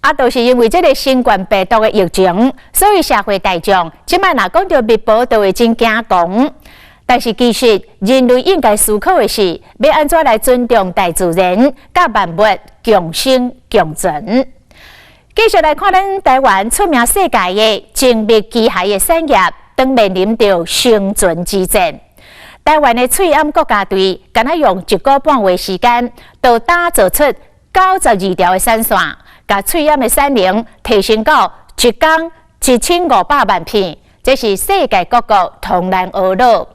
啊，就是因為這个新冠病毒的疫情，所以社會大眾這擺若講著密婆都會真驚狂。但是其實人類應該思考的是，欲按怎來尊重大自然，佮萬物共生共存。繼續來看咱台灣出名世界的精密機械的產業，當面臨著生存之戰。台灣的喙罨國家隊，敢若用一個半月時間，就打造出92條的產線，共喙罨的產能提升到一工1500萬片，這是世界各國同難學樂。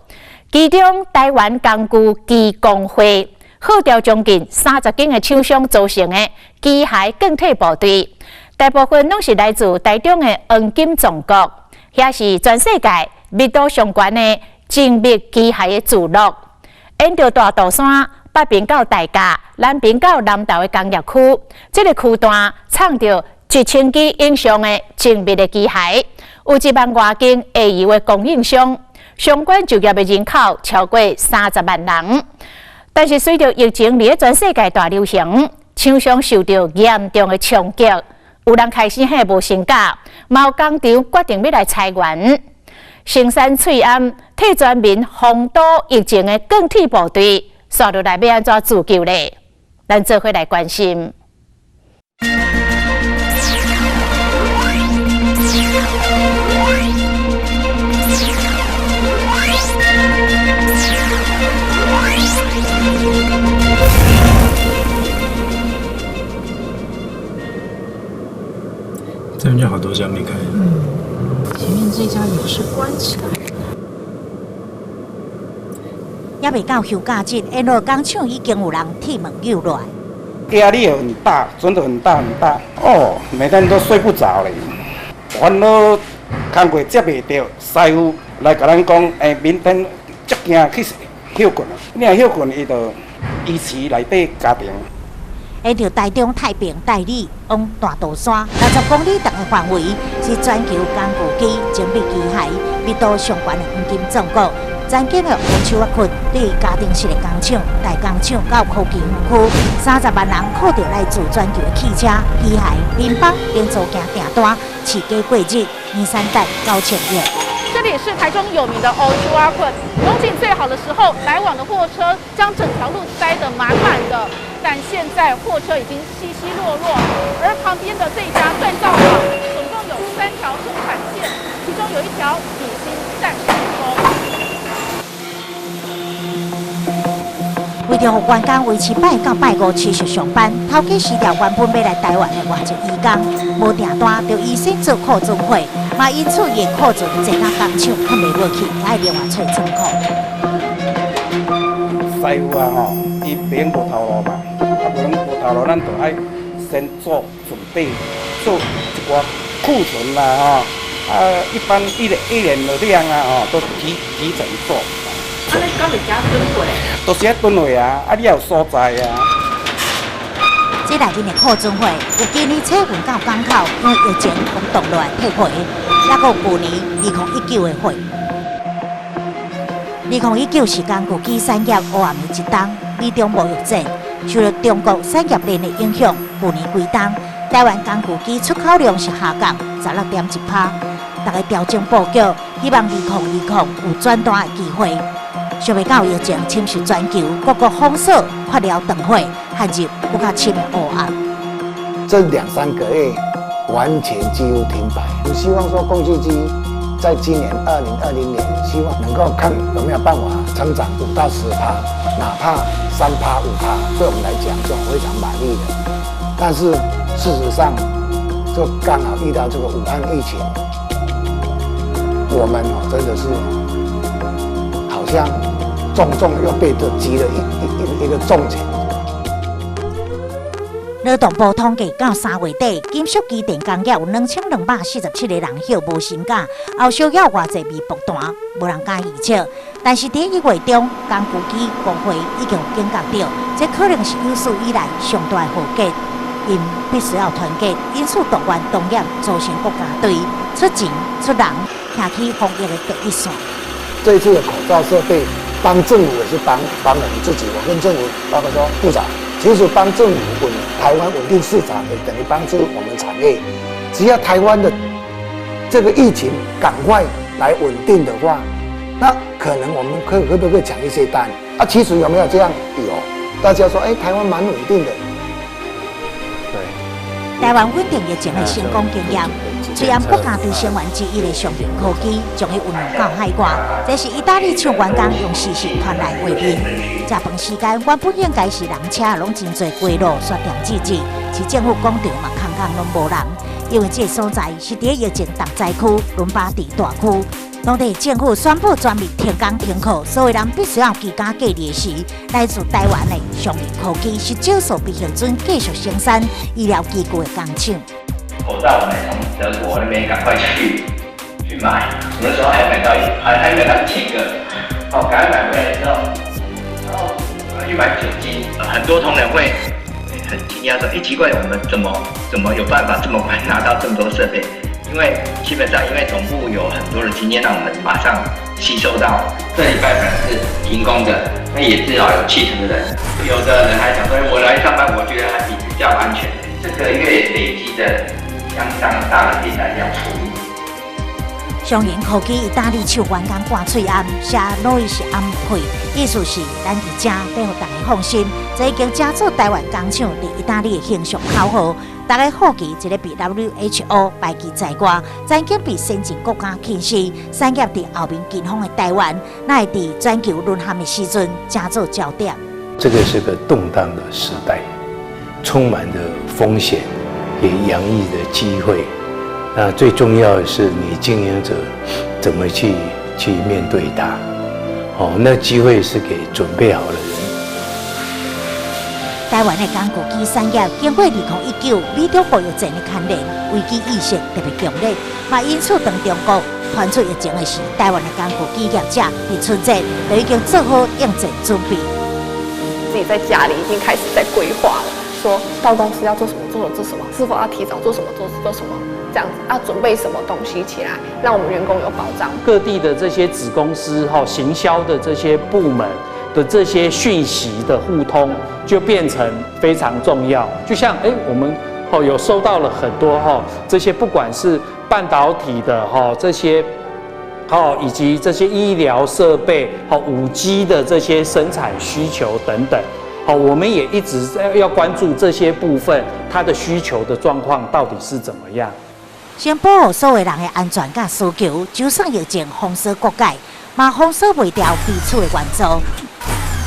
其中，台灣工具機工會號召將近30間的廠商組成的機械鋼體部隊，大部分攏是來自台中的黃金總國，遐是全世界密度上懸的精密機械的聚落。沿著大肚山北爿到大甲，南爿到南投的工業區，這个區段藏著1000支以上的精密的機械，有1萬外間下游的供應商。相關就業的人口超過30萬人，但是隨著疫情佇咧全世界大流行，廠商受著嚴重的衝擊，有人開始彼無薪假，嘛有工廠決定欲來裁員。生產喙罨替全民防堵疫情的鋼鐵部隊，紲落來欲按怎自救咧？咱做伙來關心。這邊就好多家沒開。嗯，前面這家也是關起來。猶未到休假日，沿路工廠已經有人鐵門扭落來。壓力很大，真的很大很大。哦，每天都睡不著咧。煩惱工課接袂著，師傅來共咱講，欸，明天足驚去歇睏。你若歇睏，伊就依次內底加長。沿著台中太平代理往大肚山60公里長的範圍，是全球工具機、精密機械密度上懸的黃金總國。曾經的烏手仔墾對家庭式的工廠、大工廠到科技園區，30萬人靠著來自全球的汽車、機械、麵包等組件訂單，飼雞過日，年產值9000億。這裡是台中有名的烏手仔墾，風景最好的時候，來往的貨車將整條路塞得滿滿的。但現在貨車已經稀稀落落，而旁邊的這家鍛造廠，總共有3條生產線，其中有一條已經暫時停工。為著予員工維持拜到拜五持續上班，頭家辭掉原本欲來台灣的外籍移工，無訂單就預先做庫存貨，嘛因此伊的庫存濟到工廠囥袂落去，愛另外揣倉庫。師傅啊吼，伊袂用無頭路嘛，啊無用無頭路，咱就愛先做準備，做一寡庫存啦吼，啊一般一年的量啊吼，都提前做。啊，你敢會遮囤貨？都是愛囤貨啊，啊你也有所在啊。這內面的庫存貨有今年車運到港口，因為疫情封凍落來退貨，抑閣有舊年2019的貨。2019是工具機產業黑暗的一冬，美中貿易戰受著中國產業鏈的影響，舊年規冬台灣工具機出口量是下降16.1%。逐家調整布局，希望2020有轉單的機會。想袂到疫情侵襲全球，各國封鎖、缺料斷貨，陷入閣較深的黑暗。這兩三個月完全幾乎停擺。我希望說工具機在今年2020年，希望能夠看有沒有辦法成長5到10%，哪怕3%5%，對我們來講就非常滿意的。但是事實上，就剛好遇到這個武漢疫情，我們哦真的是好像重重又被這擊了一個重拳。勞動部統計到3月底，金屬機電工業有2247個人歇無薪假，後續猶偌濟未爆單，無人敢預測。但是佇1月中，工具機工會已經有警覺著，這可能是有史以來上大的浩劫，𪜶必須要團結，因此動員當業組成國家隊，出錢出人，徛起防疫的第一線。這次的口罩設備，幫政府也是幫幫我們自己。我跟政府報告說，部長，其實幫政府穩台灣穩定市場，也等於幫助我們產業。只要台灣的這個疫情趕快來穩定的話，那可能我們可不可以搶一些單？啊，其實有沒有這樣？有，大家說，哎，台灣蠻穩定的。對。台灣穩定疫情的成功經驗，雖然國家隊成員之一的上銀科技將伊運用到海外，這是意大利廠員工用視訊傳來畫面。食飯時間原本應該是人車攏真濟街路煞恬寂寂，市政府廣場嘛空空攏無人，因為這個所在是佇疫情重災區倫巴第大區。當地政府宣布全面停工停課，所有人必須要居家隔離時，來自台灣的上銀科技是少數被核准繼續生產醫療機具的工廠。口罩我們從德國那邊趕快去買，那時候還買到1000個，哦，趕快買回來之後，然後去買酒精，很多同仁會很驚訝說：哎，奇怪，我們怎麼有辦法這麼快拿到這麼多設備？因為基本上，因為總部有很多的經驗，讓我們馬上吸收到。這禮拜本來是停工的，那也至少有7成的人，有的人還講說，我來上班，我覺得還比較安全。這個月累積的相當大的訂單要處理。上銀科技意大利廠員工掛喙罨，寫 Noi siamo qui，意思是咱佇遮欲予大家放心。這已經成做台灣工廠佇意大利的形象口號。大家好奇，這個被 WHO 排除在外，曾經被先進國家輕視，產業佇後面跟風的台灣，哪會佇全球淪陷的時陣，成做焦點？這個是個動盪的時代，充滿着風險，也洋溢着機會。那最重要的是，你經營者怎麼去面對它？哦，那機會是給準備好的人。台灣的工具機產業經過2019美中貿易戰的牽連，危機意識特別強烈，嘛因此當中國傳出疫情的時，台灣的工具機業者佇春節就已經做好應戰準備。自己在家裡已經開始在規劃了，說到公司要做什麼，做什麼，做什麼，是否要提早做什麼，做做什麼，這樣子要準備什麼東西起來，讓我們員工有保障。各地的這些子公司哈，行銷的這些部門的這些訊息的互通，就變成非常重要。就像哎，我們哦有收到了很多哈這些不管是半導體的哈這些，哦以及這些醫療設備、好5G 的這些生產需求等等，好，我們也一直在要關注這些部分，它的需求的狀況到底是怎麼樣。先保護所有人的安全佮需求，就算疫情封鎖國界，嘛封鎖袂掉彼此的援助。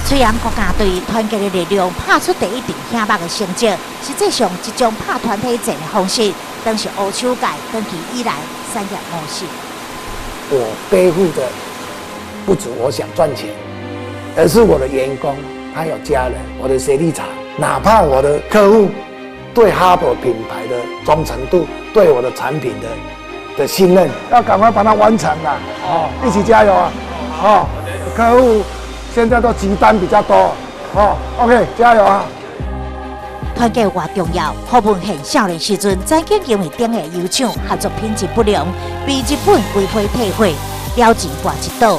雖然國家隊團結的力量拍出第一場醒目的成績，實際上這種拍團體戰的方式，當是烏手界長期以來產業模式。我背負的不止我想賺錢，而是我的員工，他有家人，我的協力廠，哪怕我的客戶對哈伯品牌的忠誠度，對我的產品的信任，要趕快把它完成了，哦，一起加油啊！哦，客戶現在都急單比較多，哦，OK，加油啊！團結偌重要，胡文憲少年時陣，曾經因為頂個油廠合作品質不良，被日本規批退貨，了錢掛一倒。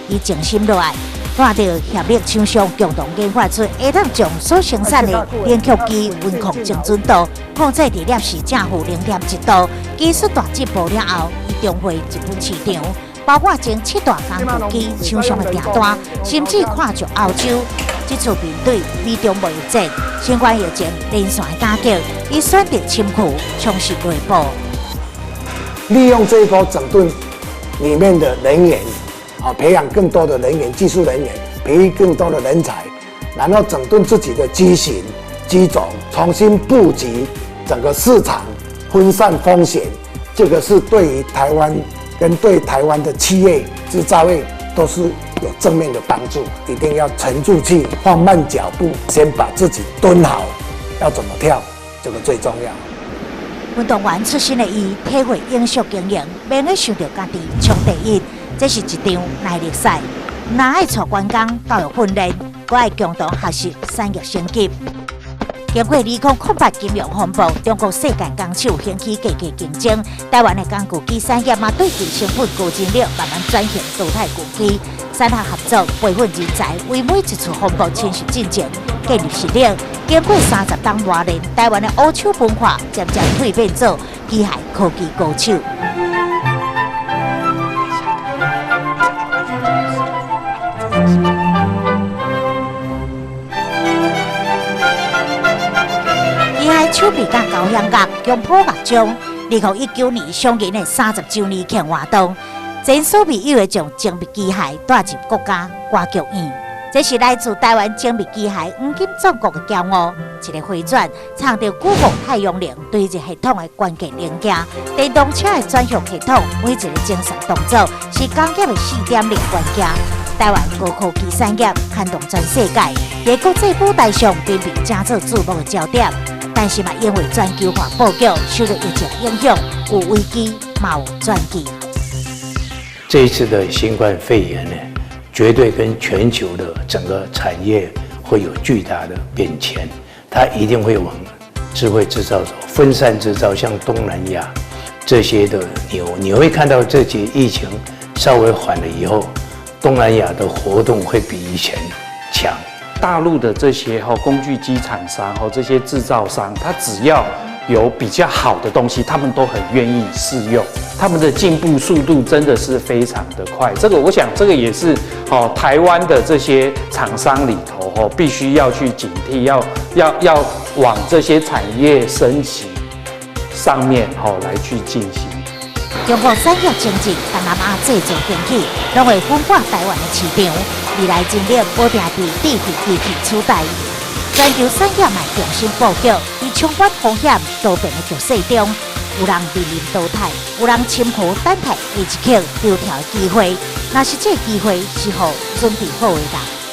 伊靜心落來，看著協力廠商共同研發出會當將所生產的冷卻機溫控精準度控制佇攝氏正負0.1度，技術大進步了後，伊重回日本市場，包括前七大工具機廠商的訂單，甚至跨足歐洲。這次面對美中貿易戰、新冠疫情連續的打擊，伊選擇深嚢，充實內部。利用這一波整頓裡面的人員，啊，培養更多的人員、技術人員，培育更多的人才，然後整頓自己的機型、機種，重新布局整個市場，分散風險。這個是對於台灣跟對台灣的企業製造業都是有正面的幫助。一定要沉住氣，放慢腳步，先把自己蹲好，要怎麼跳，這個最重要。運動員出身的伊，體會永續經營，免去想著家己衝第一，這是一場耐力賽，若愛帶員工教育訓練，閣愛共同學習產業升級。經過2008金融風暴，中國世界工廠興起價格競爭，台灣的工具機產業嘛對其成本高進力，慢慢轉型淘汰舊機。產學合作培訓人才，為每一次風暴侵襲進前建立實力。經過30冬磨練，台灣的烏手文化漸漸蛻變做機械科技高手。機械手臂佮交響樂，強譜樂章。2019年上映的30週年慶活動，前所未有的將精密機械帶入國家歌劇院。這是來自台灣精密機械黃金總國的驕傲。一个回轉，藏著古國太陽能對熱系統的關鍵零件，電動車的轉向系統，每一个精細動作是工業的4.0關鍵。台灣高科技產業牽動全世界，佇國際舞台上頻頻成做注目的焦點。但是嘛，因為全球化布局受到疫情影響，有危機嘛有轉機。這一次的新冠肺炎呢，絕對跟全球的整個產業會有巨大的變遷，它一定會往智慧製造走，分散製造，像東南亞這些的，你會看到這次疫情稍微緩了以後，東南亞的活動會比以前強。大陸的這些工具機廠商這些製造商，他只要有比較好的東西，他們都很願意試用。他們的進步速度真的是非常的快。這個我想，這個也是台灣的這些廠商裡頭必須要去警惕，要往這些產業升級上面來去進行。中國產業經濟、東南亞製造興起，攏會分割台灣的市場。未來戰略無定被智慧機器取代，全球產業嘛重新布局，佇充滿風險多變的局勢中，有人面臨淘汰，有人深呼等待下一刻跳跳的機會。若是這个機會是予準備好的人。